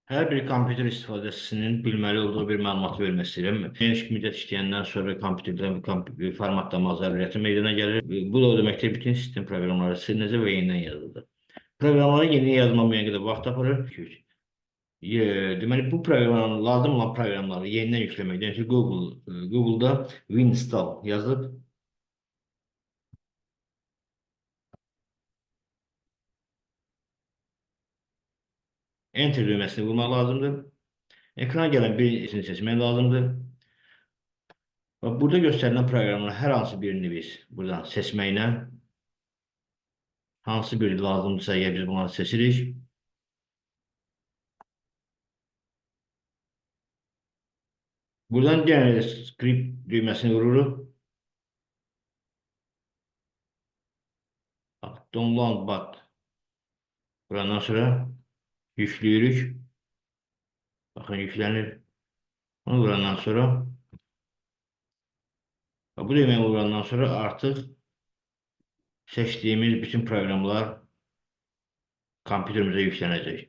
Hər bir kompüter istifadəçisinin bilməli olduğu bir məlumat vermək istəyirəm. Geniş müddət işləyəndən sonra kompüterdə formatlama zəruriyyəti meydana gəlir. Bu da o deməkdir, bütün sistem proqramları silinəcək və yenidən yazılacaq. Proqramları yenidən yazma müəyyən qədər vaxt aparır. 2-3. Deməli, bu proqramın lazım olan proqramları yenidən yükləməkdən ötürü Google'da Winstall yazıb Enter düyməsini vurmaq lazımdır. Ekrana gələn birisini seçmək lazımdır. Və burada göstərilən proqramların hər hansı birini biz buradan seçməklə hansı biri lazımdırsa, əgər biz bunları seçirik. Buradan Generate Script düyməsini vururuq. Bax, Download bat. Vurandan sonra yükləyirik. Baxın, yüklənir. Onu vurandan sonra və bu düyməni vurandan sonra artıq seçdiyimiz bütün proqramlar kompüterimizə yüklənəcək.